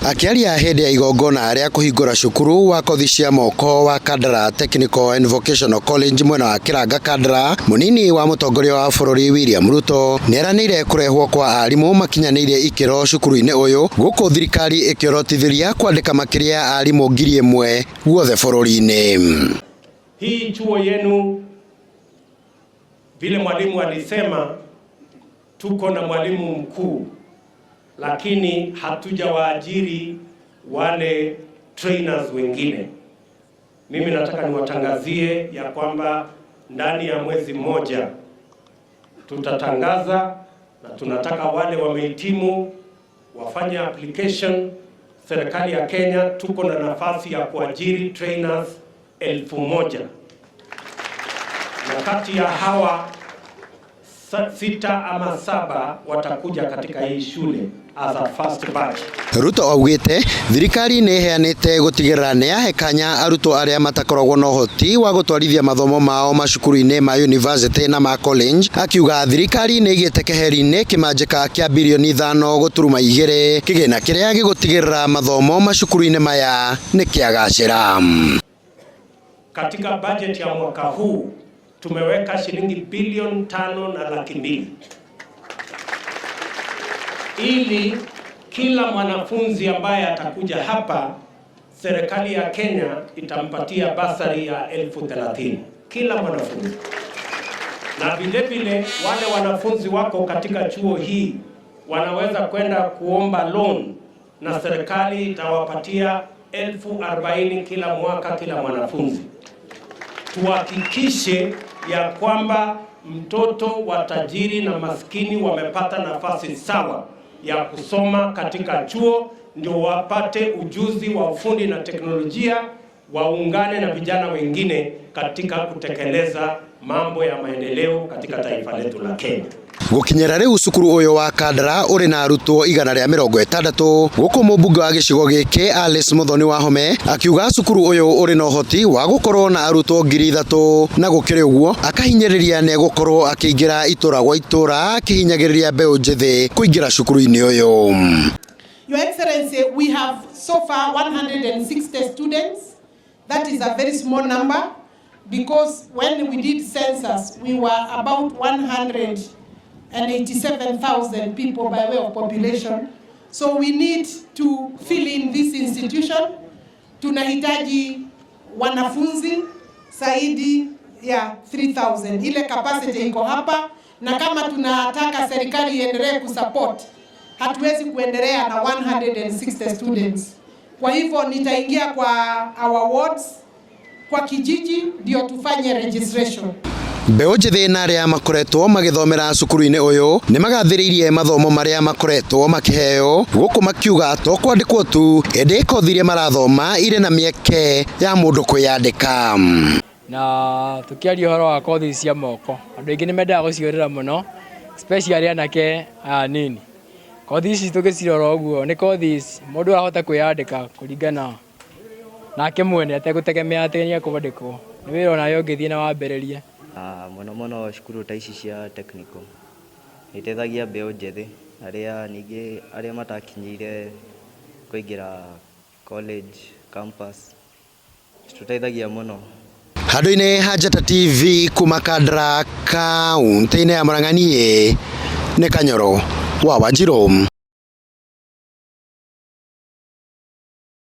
Akĩaria hĩndĩ ya igongona rĩa kũhingũra cukuru wa kothi cia moko wa Kandara Technical and Vocational College mwena wa Kĩranga Kandara, mũnini wa mũtongoria wa bũrũri William Ruto nĩeranĩire kũrehwo kwa arimũ makinyanĩirie ikĩro cukuru-inĩ ũyũ gũkũ thirikari ĩkĩorotithĩria kwandĩka makĩria ya arimũ 1000 guothe bũrũri-inĩ. Hii chuo yenu, vile mwalimu alisema, tuko na mwalimu mkuu, lakini hatujawaajiri wale trainers wengine. Mimi nataka niwatangazie ya kwamba ndani ya mwezi mmoja tutatangaza, na tunataka wale wamehitimu wafanye application. Serikali ya Kenya tuko na nafasi ya kuajiri trainers 1000 na kati ya hawa sita ama saba watakuja katika hii shule as a first batch. Ruto augĩte thirikari nĩ ĩheanĩte gũtigĩrĩra nĩ yahe kanya arutwo arĩa matakoragwo na ũhoti wa gũtwarithia mathomo mao macukuru-inĩ ma university na ma college, akiuga thirikari nĩ ĩigĩte keheri-inĩ kĩmanjĩka kĩa birioni 5.2 kĩgĩna kĩrĩa gĩgũtigĩrĩra mathomo macukuru-inĩ maya nĩ kĩagacĩra. Katika budget ya mwaka huu tumeweka shilingi bilioni 5 na laki 2 ili kila mwanafunzi ambaye atakuja hapa, serikali ya Kenya itampatia basari ya 30,000 kila mwanafunzi. Na vile vile wale wanafunzi wako katika chuo hii wanaweza kwenda kuomba loan na serikali itawapatia 40,000 kila mwaka kila mwanafunzi. Tuhakikishe ya kwamba mtoto wa tajiri na maskini wamepata nafasi sawa ya kusoma katika chuo, ndio wapate ujuzi wa ufundi na teknolojia, waungane na vijana wengine katika kutekeleza mambo ya maendeleo katika taifa letu la Kenya. Gũkinyĩra rĩu cukuru ũyũ wa Kandara ũrĩ na arutwo 160 gũkũ mũmbunge wa gĩcigo gĩkĩ Alice Muthoni Wahome akiuga cukuru ũyũ ũrĩ na ũhoti wa gũkorwo na arutwo 3000, na gũkĩrĩ ũguo akahinyĩrĩria nĩ egũkorwo akĩingĩra itũra gwa itũra akĩhinyagĩrĩria mbeũ njĩthĩ kũingĩra cukuru-inĩ ũyũ. Your Excellency, we have so far 160 students. That is a very small number because when we did census, we were about 187,000 people by way of population. So we need to fill in this institution. Tunahitaji wanafunzi zaidi ya 3000. Ile capacity iko hapa, na kama tunataka serikali iendelee kusupport, hatuwezi kuendelea na 160 students. Kwa hivyo nitaingia kwa our wards, kwa kijiji ndio tufanye registration. Mbeũ njĩthĩ na arĩa makoretwo magĩthomera cukuru-inĩ ũyũ nĩ magathĩrĩirie mathomo marĩa makoretwo makĩheo gũkũ makiuga to kwandĩkwo tu ĩndĩ kothi iria marathoma irĩ na mĩeke ya mũndũ kwĩyandĩka. Na tukiaria ũhoro wa kothi cia moko, andũ aingĩ nĩ mendaga gũciũrĩra mũno, especially anake aya nini. Kothi ici tũgĩcirora ũguo nĩ kothi mũndũ arahota kwĩyandĩka kũringana nake mwene ategũtegemea atĩ nĩ ekwandĩkwo. Nĩ wĩra onawe ũngĩthiĩ na wambĩrĩrie. Mũno mũno cukuru ta ici cia technical nĩ iteithagia mbeũ njĩthĩ arĩa ningĩ arĩa matakinyĩire kũingĩra college campus, citũteithagia mũno. Handũ-inĩ ha Njata TV kuma Kandara kaunti-inĩ ya Murang'a, niĩ nĩ Kanyoro wa Wanjirũ.